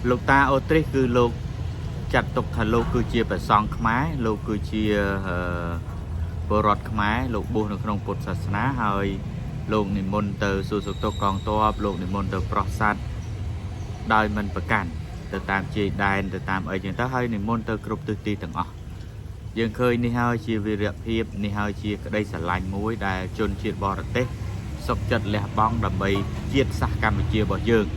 លោកតាអូទ្រីសគឺលោកចាត់ទុកថាលោកគឺជាព្រះសង្ឃខ្មែរលោកគឺជាអឺពលរដ្ឋខ្មែរលោកបួសនៅក្នុងពុទ្ធសាសនាហើយលោកនិមន្តទៅសួរសុខទុក្ខកងទ័ពលោកនិមន្តទៅប្រោះសត្វដោយមិនប្រកាន់ទៅតាមជាយដែនទៅតាមអីចឹងទៅហើយនិមន្តទៅគ្រប់ទិសទីទាំងអស់យើងឃើញនេះហើយជាវីរភាពនេះហើយជាក្តីស្រឡាញ់មួយដែលជនជាតិបរទេសសុខចិត្តលះបង់ដើម្បីជាតិសាសន៍កម្ពុជារបស់យើង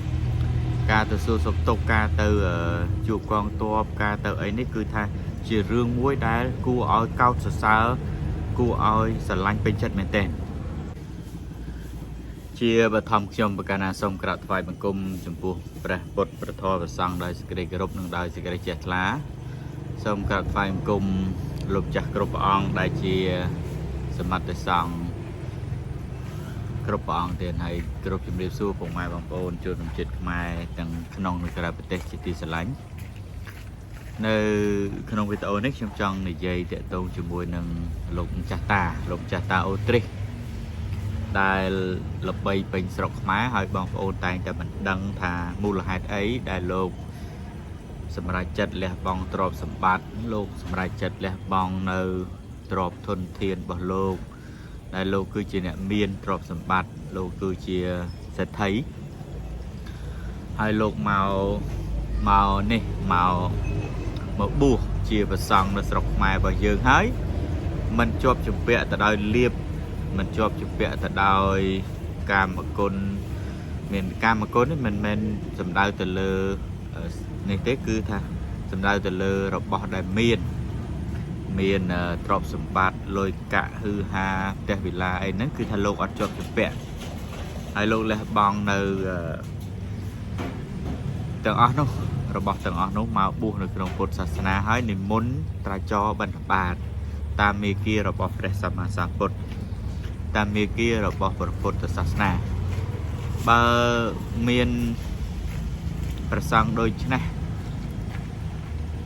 ការទៅសួរសុខទុក្ខការទៅជួបកងទ័ពការទៅអីនេះគឺថាជារឿងមួយដែលគួរឲ្យកោតសរសើរគួរឲ្យស្រឡាញ់ពេញចិត្តមែនទែនជាបឋមខ្ញុំប្រកាសណាសូមក្រាបថ្វាយបង្គំចំពោះព្រះពុទ្ធព្រះធម៌ព្រះសង្ឃដោយសេចក្តីគោរពនិងដោយសេចក្តីជ្រះថ្លាសូមក្រាបថ្វាយបង្គំលោកចាស់គ្រប់ព្រះអង្គដែលជាសមត្ថសង្ឃ គ្រប់ព្រះអង្គទៀតហើយគ្រប់ជំរាបសួរពុកម៉ែបងប្អូនជនរួមជាតិខ្មែរទាំងក្នុងនិងក្រៅប្រទេសជាទីស្រឡាញ់នៅក្នុងវីដេអូនេះខ្ញុំចង់និយាយតាក់ទងជាមួយនឹងលោកម្ចាស់តាលោកម្ចាស់តាអូទ្រីសដែលល្បីពេញស្រុកខ្មែរហើយបងប្អូនតែងតែមិនដឹងថាមូលហេតុអីដែលលោកសម្រេចចិត្តលះបង់ទ្រព្យសម្បត្តិលោកសម្រេចចិត្តលះបង់នៅទ្រព្យធនធានរបស់លោក ដែលលោកគឺជាអ្នកមានទ្រព្យសម្បត្តិលោកគឺជាសេដ្ឋីហើយលោកមកមកនេះមកមកបួសជាព្រះសង្ឃនៅស្រុកខ្មែររបស់យើងហើយមិនជាប់ជំពាក់ទៅដោយលាភមិនជាប់ជំពាក់ទៅដោយកាមគុណមានកាមគុណនេះមិនមែនសំដៅទៅលើនេះទេគឺថាសំដៅទៅលើរបស់ដែលមាន មានទ្រព្យសម្បត្តិលុយកាក់ហឺហាផ្ទះវិឡាអីហ្នឹងគឺថាលោកអត់ជាប់ជំពាក់ហើយលោកលះបង់នៅទាំងអស់នោះរបស់ទាំងអស់នោះមកបួសនៅក្នុងពុទ្ធសាសនាហើយនិមន្តត្រាចរបិណ្ឌបាតតាមមេគារបស់ព្រះសម្មាសម្ពុទ្ធតាមមេគារបស់ព្រះពុទ្ធសាសនាបើមានព្រះសង្ឃដូចនេះ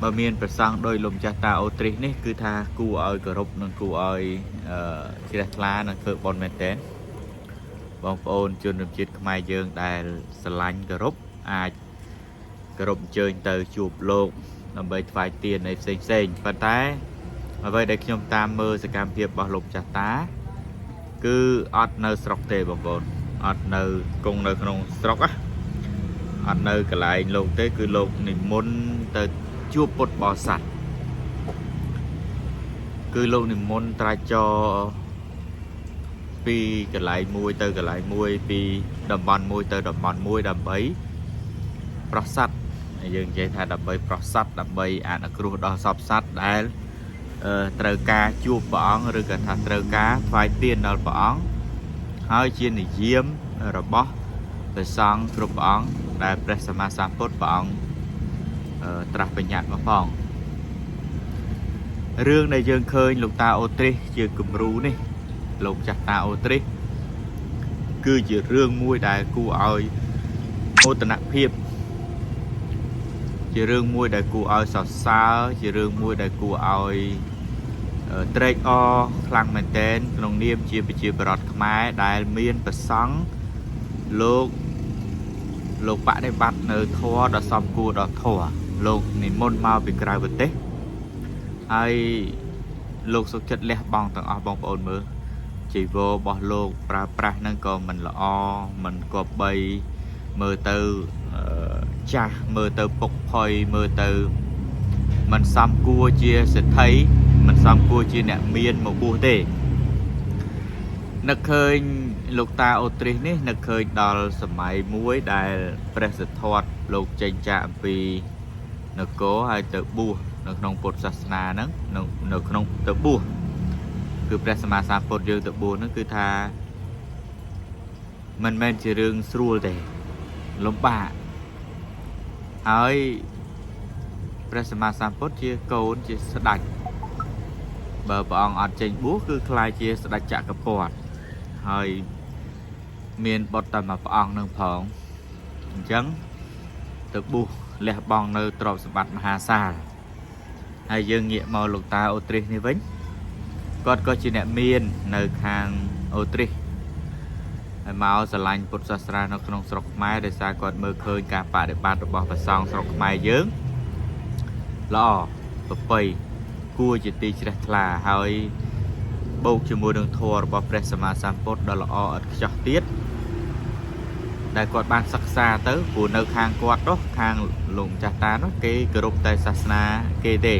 បើមានព្រះសង្ឃដោយលោកម្ចាស់តាអូទ្រីសនេះគឺថាគួរឲ្យគោរពនិងគួរឲ្យអឺជ្រះថ្លានិងធ្វើបុណ្យមែនទែនបងប្អូនជនរួមជាតិខ្មែរយើងដែលស្រឡាញ់គោរពអាចគោរពអញ្ជើញទៅជួបលោកដើម្បីថ្វាយទានអីផ្សេងផ្សេងប៉ុន្តែអ្វីដែលខ្ញុំតាមមើលសកម្មភាពរបស់លោកម្ចាស់តា គឺអត់នៅស្រុកទេបងប្អូនអត់នៅគង់នៅក្នុងស្រុកណាអត់នៅកន្លែងលោកទេគឺលោកនិមន្តទៅជួបពុទ្ធបរិស័ទគឺលោកនិមន្តត្រាចរពីកន្លែងមួយទៅកន្លែងមួយពីតំបន់មួយទៅតំបន់មួយដើម្បីប្រោះសត្វយើងនិយាយថាដើម្បីប្រោះសត្វដើម្បីអនុគ្រោះដល់សព្វសត្វដែលត្រូវការជួបព្រះអង្គឬក៏ថាត្រូវការថ្វាយទានដល់ព្រះអង្គហើយជានិយមរបស់ព្រះសង្ឃគ្រប់ព្រះអង្គដែលព្រះសម្មាសម្ពុទ្ធព្រះអង្គត្រាស់បញ្ញត្តិមកផងរឿងដែលយើងឃើញលោកតាអូទ្រីសជាគំរូនេះលោកចាស់តាអូទ្រីសគឺជារឿងមួយដែលគួរឲ្យមោទនភាពជារឿងមួយដែលគួរឲ្យសរសើរជារឿងមួយដែលគួរឲ្យត្រេកអរខ្លាំងមែនទែនក្នុងនាមជាប្រជាពលរដ្ឋខ្មែរដែលមានព្រះសង្ឃលោកលោកបដិបត្តិនៅធម៌ដ៏សមគួរដល់ធម៌លោកនិមន្តមកពីក្រៅប្រទេសហើយលោកសុខចិត្តលះបង់ទាំងអស់បងប្អូនមើលជីវររបស់លោកប្រើប្រាស់ហ្នឹងក៏មិនល្អមិនគប្បីមើលទៅចាស់មើលទៅពុកផុយមើលទៅមិនសមគួរជាសេដ្ឋីមិនសមគួរជាអ្នកមានមកបួសទេនឹកឃើញលោកតាអូទ្រីសនេះនឹកឃើញដល់សម័យមួយដែលព្រះសិទ្ធត្ថលោកចេញចាកអំពីនគរហើយទៅបួសនៅក្នុងពុទ្ធសាសនាហ្នឹងនៅក្នុងទៅបួសគឺព្រះសម្មាសម្ពុទ្ធយើងទៅបួសហ្នឹងគឺថាមិនមែនជារឿងស្រួលទេលំបាកហើយព្រះសម្មាសម្ពុទ្ធជាកូនជាស្ដេចបើព្រះអង្គអត់ចេញបួសគឺក្លាយជាស្ដេចចក្រពត្តិហើយមានបុត្រតែមួយព្រះអង្គនឹងផងអញ្ចឹងទៅបួសលះបង់នៅទ្រព្យសម្បត្តិមហាសាលហើយយើងងាកមកលោកតាអូទ្រីសនេះវិញគាត់ក៏ជាអ្នកមាននៅខាងអូទ្រីស ហើយមកស្រឡាញ់ពុទ្ធសាសនានៅក្នុងស្រុកខ្មែរដោយសារគាត់មើលឃើញការបដិបត្តិរបស់ព្រះសង្ឃស្រុកខ្មែរយើងល្អប្រពៃគួរជាទីជ្រះថ្លាហើយបូកជាមួយនឹងធម៌របស់ព្រះសម្មាសម្ពុទ្ធដ៏ល្អឥតខ្ចោះទៀតដែលគាត់បានសិក្សាទៅព្រោះនៅខាងគាត់នោះខាងលោកម្ចាស់តានោះគេគោរពតែសាសនាគេទេ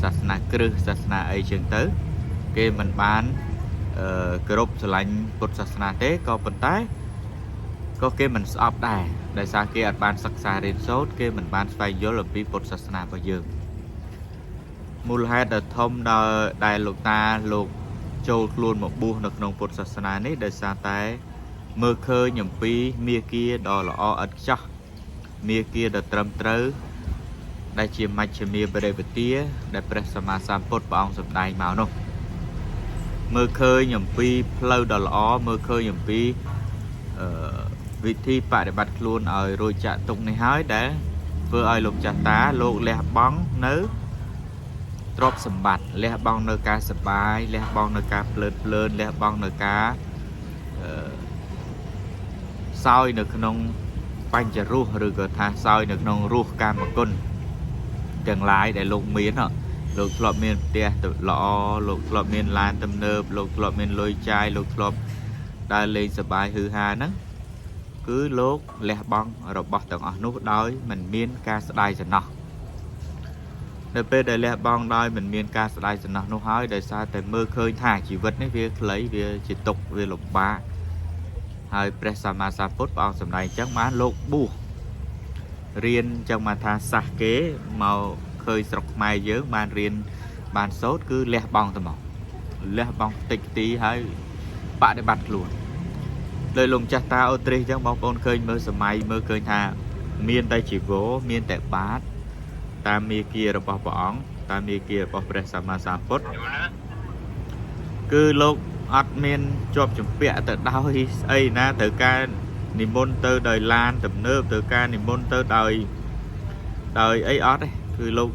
សាសនាគ្រឹះសាសនាអីចឹងទៅគេមិនបានគោរពស្រឡាញ់ពុទ្ធសាសនាទេក៏ប៉ុន្តែក៏គេមិនស្អប់ដែរដោយសារគេអត់បានសិក្សារៀនសូត្រគេមិនបានស្វែងយល់អំពីពុទ្ធសាសនារបស់យើងមូលហេតុដ៏ធំដល់ដែលលោកតាលោកចូលខ្លួនមកបួសនៅក្នុងពុទ្ធសាសនានេះដោយសារតែមើលឃើញអំពីមាគ៌ាដ៏ល្អឥតខ្ចោះមាគ៌ាដ៏ត្រឹមត្រូវដែលជាមជ្ឈិមាបរិបទាដែលព្រះសម្មាសម្ពុទ្ធព្រះអង្គសម្ដែងមកនោះមើលឃើញអំពីផ្លូវដ៏ល្អមើលឃើញអំពីអឺវិធីបដិបត្តិខ្លួនឲ្យរួចចាក់ទុកនេះហើយដែលធ្វើឲ្យលោកចាស់តាលោកលះបង់នៅទ្រព្យសម្បត្តិលះបង់នៅការសប្បាយលះបង់នៅការភ្លើតភ្លើនលះបង់នៅការអឺសោយនៅក្នុងបញ្ចរសឬក៏ថាសោយនៅក្នុងរសកាមគុណទាំងឡាយដែលលោកមានហ៎លោកធ្លាប់មានផ្ទះល្អលោកធ្លាប់មានឡានទំនើបលោកធ្លាប់មានលុយចាយលោកធ្លាប់ដើរលេងសប្បាយហឺហាហ្នឹងគឺលោកលះបង់របស់ទាំងអស់នោះដោយមិនមានការស្ដាយសំណោះនៅពេលដែលលះបង់ដោយមិនមានការស្ដាយសំណោះនោះហើយដោយសារតែមើលឃើញថាជីវិតនេះវាខ្លីវាជាទុក្ខវាលំបាកហើយព្រះសម្មាសម្ពុទ្ធព្រះអង្គសម្ដែងអញ្ចឹងបានលោកបួសរៀនអញ្ចឹងមកថាសះគេមកឃើញស្រុកខ្មែរយើងបានរៀនបានសូត្រគឺលះបង់ទៅមកលះបង់តិចទីហើយបដិបត្តិខ្លួនដោយលោកម្ចាស់តាអូទ្រីសអញ្ចឹងបងប្អូនឃើញមើលសម័យមើលឃើញថាមានតែជីវរមានតែបាតតាមមាគ៌ារបស់ព្រះអង្គតាមមាគ៌ារបស់ព្រះសម្មាសម្ពុទ្ធគឺលោកអត់មានជាប់ជំពាក់ទៅដោយស្អីណាត្រូវការនិមន្តទៅដោយឡានទំនើបត្រូវការនិមន្តទៅដោយដោយអីអត់ទេគឺលោក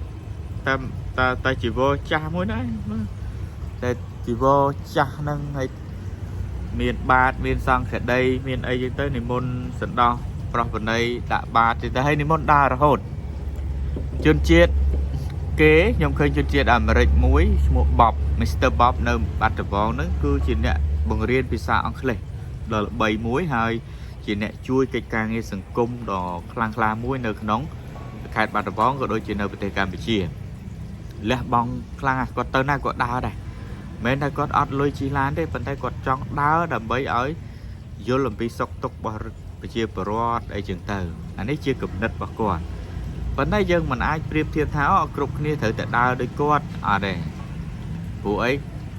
តាមតាតែជីវរចាស់មួយណាតែជីវរចាស់ហ្នឹងហើយមានបាតមានសង្ឃដីមានអីចឹងទៅនិមន្តសន្តោសប្រោះបណីដាក់បាតទៅហើយនិមន្តដើររហូតជនជាតិគេខ្ញុំឃើញជនជាតិអាមេរិកមួយឈ្មោះ Bob Mr. Bob នៅបាត់ដំបងហ្នឹងគឺជាអ្នកបង្រៀនភាសាអង់គ្លេសដ៏ល្បីមួយហើយជាអ្នកជួយកិច្ចការងារសង្គមដ៏ខ្លាំងក្លាមួយនៅក្នុងខេត្តបាត់ដំបងក៏ដូចជានៅប្រទេសកម្ពុជាលះបង់ខ្លាំងណាស់គាត់ទៅណាគាត់ដើរដែរមិនមែនថាគាត់អត់លុយជិះឡានទេប៉ុន្តែគាត់ចង់ដើរដើម្បីឲ្យយល់អំពីសុខទុក្ខរបស់ប្រជាពលរដ្ឋអីចឹងទៅអានេះជាគំនិតរបស់គាត់ប៉ុន្តែយើងមិនអាចប្រៀបធៀបថាអូគ្រប់គ្នាត្រូវតែដើរដូចគាត់អត់ទេព្រោះអី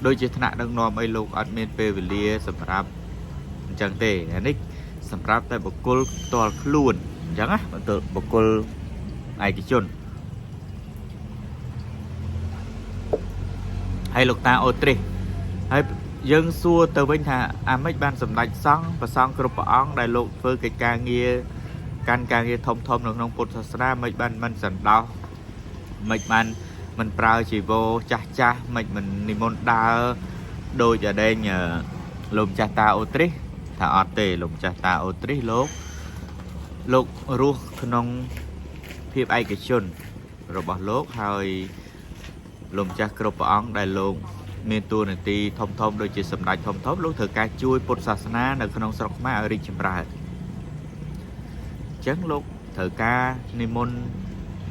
ដូចជាថ្នាក់ដឹកនាំអីលោកអត់មានពេលវេលាសម្រាប់អញ្ចឹងទេអានេះសម្រាប់តែបុគ្គលផ្ទាល់ខ្លួនអញ្ចឹងណាបន្ទបុគ្គលឯកជនហើយលោកតាអូទ្រីសហើយយើងសួរទៅវិញថាអាម៉េចបានសម្ដេចសង្ឃព្រះសង្ឃគ្រប់ព្រះអង្គដែលលោកធ្វើកិច្ចការងារកាន់ការងារធំធំនៅក្នុងពុទ្ធសាសនាមិនបានមិនសន្តោសមិនបានមិនប្រើជីវរចាស់ចាស់មិនមិននិមន្តដើរដូចអដែងលោកម្ចាស់តាអូទ្រីសថាអត់ទេលោកម្ចាស់តាអូទ្រីសលោករស់ក្នុងភាពឯកជនរបស់លោកហើយលោកម្ចាស់គ្រប់ព្រះអង្គដែលលោកមានតួនាទីធំធំដូចជាសម្ដេចធំធំលោកត្រូវការជួយពុទ្ធសាសនានៅក្នុងស្រុកខ្មែរឲ្យរីកចម្រើនអញ្ចឹងលោកត្រូវការនិមន្ត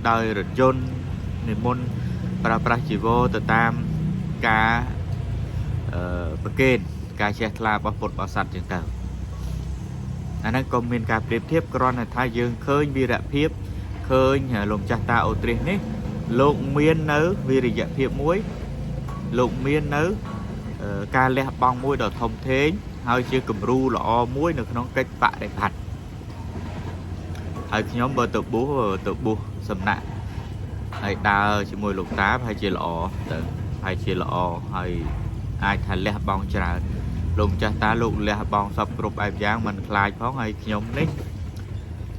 ដោយរថយន្តនិមន្តប្រើប្រាស់ជីវរទៅតាមការប្រគេនការជ្រះថ្លារបស់ពុទ្ធបរិស័ទចឹងទៅអាហ្នឹងក៏មានការប្រៀបធៀបគ្រាន់តែថាយើងឃើញវីរភាពឃើញលោកម្ចាស់តាអូទ្រីសនេះលោកមាននៅវីរយភាពមួយលោកមាននៅការលះបង់មួយដ៏ធំធេងហើយជាគំរូល្អមួយនៅក្នុងកិច្ចបដិបត្តិហើយខ្ញុំបើទៅបួសទៅបួសសំណាក់ហើយដើរជាមួយលោកតាប្រហែលជាល្អទៅហើយជាល្អហើយអាចថាលះបង់ច្រើនលោកម្ចាស់តាលោកលះបង់សពគ្រប់បែបយ៉ាងមិនខ្លាចផងហើយខ្ញុំនេះ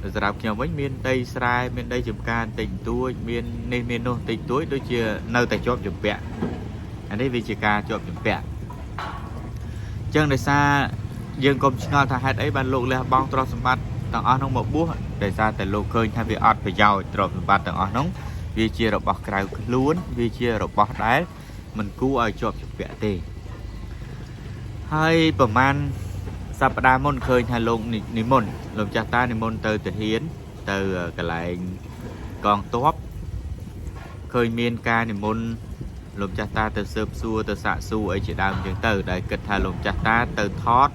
សម្រាប់ខ្ញុំវិញមានដីស្រែមានដីចំការបន្តិចបន្តួចមាននេះមាននោះបន្តិចបន្តួចដូចជានៅតែជាប់ជំពាក់អានេះវាជាការជាប់ជំពាក់អញ្ចឹងដោយសារ យើងកុំឆ្ងល់ថាហេតុអីបានលោកលះបង់ទ្រព្យសម្បត្តិទាំងអស់នោះមកបួសដោយសារតែលោកឃើញថាវាអត់ប្រយោជន៍ទ្រព្យសម្បត្តិទាំងអស់នោះវាជារបស់ក្រៅខ្លួនវាជារបស់ដែលមិនគួរឲ្យជាប់ជំពាក់ទេហើយប្រហែលសប្តាហ៍មុនឃើញថាលោកនិមន្តលោកចាស់តានិមន្តទៅទាហានទៅកន្លែងកងទ័ពឃើញមានការនិមន្តលោកចាស់តាទៅស៊ើបសួរទៅសាកសួរអីជាដើមចឹងទៅដែលគិតថាលោកចាស់តាទៅថត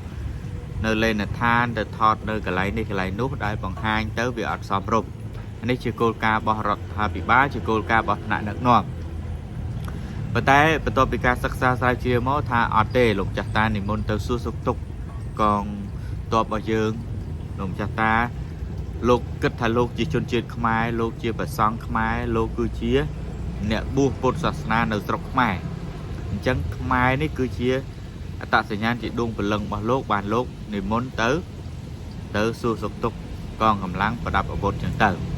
នៅលេនដ្ឋានទៅថតនៅកន្លែងនេះកន្លែងនោះដែលបង្ហាញទៅវាអត់សមរម្យនេះជាគោលការណ៍របស់រដ្ឋាភិបាលជាគោលការណ៍របស់ថ្នាក់ដឹកនាំប៉ុន្តែបន្ទាប់ពីការសិក្សាស្រាវជ្រាវមកថាអត់ទេលោកចាស់តានិមន្តទៅសួរសុខទុក្ខកងទ័ពរបស់យើងលោកចាស់តាលោកគិតថាលោកជាជនជាតិខ្មែរលោកជាព្រះសង្ឃខ្មែរលោកគឺជាអ្នកបួសពុទ្ធសាសនានៅស្រុកខ្មែរអញ្ចឹងខ្មែរនេះគឺជាអត្តសញ្ញាណជាដួងព្រលឹងរបស់លោកបានលោកនិមន្តទៅទៅសួរសុខទុក្ខកងកម្លាំងប្រដាប់អាវុធចឹងទៅ។